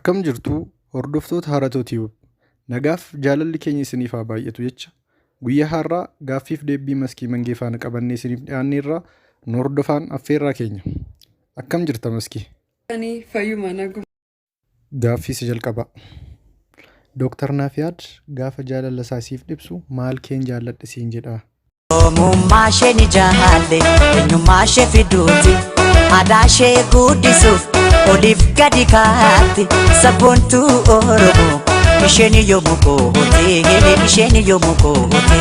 Akkam jirtu hordoftoota Haratoo Tube? Nagaaf jaalalli keenya isiniif haa baay'atu jecha guyyaa har'aa gaaffiif deebbii Maskii Mangee faana qabannee isiniif dhiyaanneerra nu hordofaan affeerraa keenya. Akkam jirta Maskii? Ani fayyuma naguma. Gaaffii isa jalqabaa. Dooktar Naafiyaad gaafa jaalala isaa siif dhibsu maal keen jaalladhe siin jedhaa? Oromummaa ishee ni jaalle eenyummaa ishee fiduuti aadaa ishee guddisuuf oliif gadi kaatti sabboontuu Oromoo isheen yoomuu goote isheen yoomuu goote.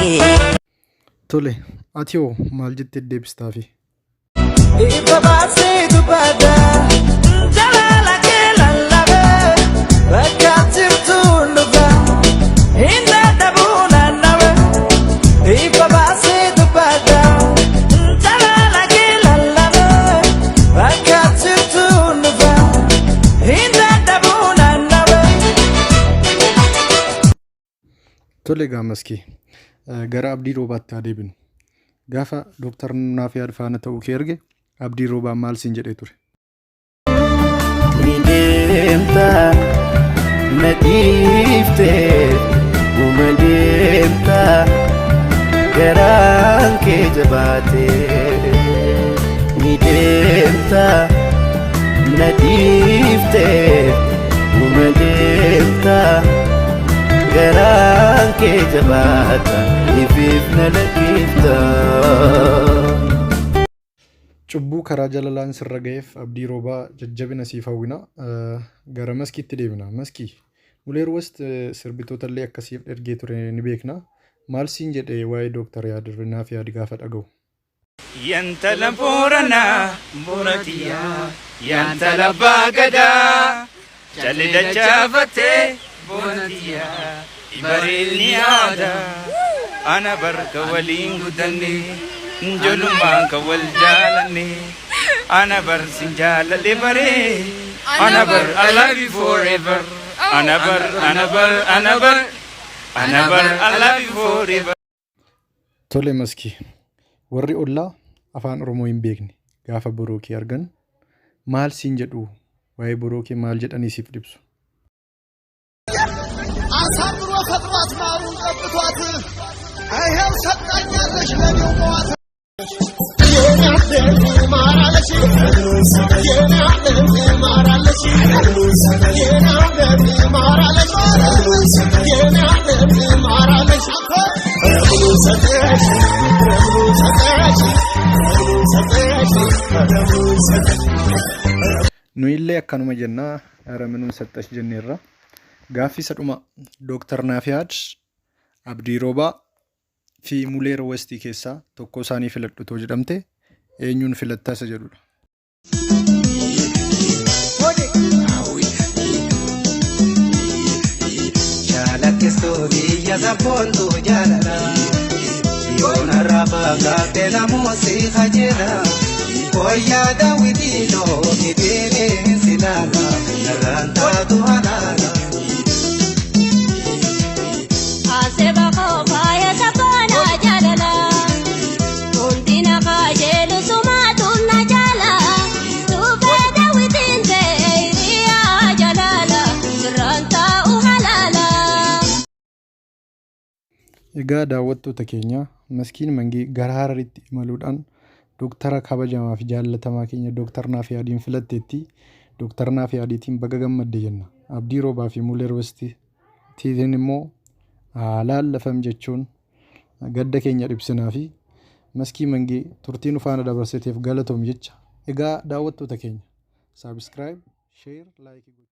Tole, ati hoo maal jettee deebistaafi? Ifa baasee dubbata jaalala kee lallabee bakka jirtuun dhufa hin dadhabuu naannawe. Ifa baasee dubbata jaalala kee lallabee bakka jirtuun dhufa hin dadhabuu naannawe. Tole egaa Maskii, gara Abdii Roobaatti haa deebinu. Gaafa Dooktar Naafiyaad faana ta'uu kee erge Abdii Roobaa maal siin jedhee ture? Ni deemta na dhiiftee uma deemta garaan kee jabaatee ni deemta na dhiiftee uma deemta garaan kee jabaata ifiif na lakkifta. Cubbuu karaa jalalaan sirra ga'eef Abdii Roobaa jajjabina siif hawwina. Gara Maskiitti deebina. Maskii, Muleer West sirbitoota illee akka siif ergee ture ni beekna. Maal siin jedhe waa'ee Dooktar Yaadir Naafiyaad gaafa dhaga'u? Yantala Booranaa Booratiyaa Yantala Abbaa Gadaa Calli dachaafattee Booratiyaa Bareedni aadaa Ana bar ka waliin guddanne Ijoollummaan ka wal jaalanne Ana bar sin jaaladhe baree Ana bar I love you forever Ana bar ana bar ana bar Ana bar I love you forever. Tole Maski, warri ollaa afaan Oromoo hin beekne gaafa boroo kee argan maal siin jedhu waa'ee boroo kee maal jedhanii siif dhibsu? አሳምሮ ፈጥሯት ማሩን ጠብቷት ይኸው ሰጣኛለሽ ለኔው መዋት Nuyillee akkanuma jenna ኧረ ምኑን ሰጠች jenneerra. Gaaffii isa dhuma Dooktar Naafiyaad Abdii Roobaa fi Muleer Westii keessaa tokkoo isaanii filadhu otoo jedhamte eenyuun filattaa isa jedhudha. Jaalakkeessuu biyya sabboontuu jaalala. Yoonarraa fagaatte namuu si kajeela. Wayyaa daawwitii loomi deemee si laala. Narraan taatu halaala. Aseba koo faaya sabboona jaalala. Hundina kajeelu sumaatu na jaala. Tuufee daawwitiin ta'e hiriyaa jaalala. Sirraan taa'u halaala. Egaa daawwattoota keenya Maskiin Mangee gara Hararitti imaluudhaan Dooktara kabajamaa fi jaallatamaa keenya Dooktar Naafiyaadiin filatteetti. Dooktar Naafiyaadiitiin baga gammadde jenna. Abdii Roobaa fi Muleer Westiitiin immoo laallafam jechuun gadda keenya dhibsinaa fi Maskii Mangee turtii nu faana dabarsiteef galatoom jecha. Egaa daawwattoota keenya subscribe, share, like gochuun.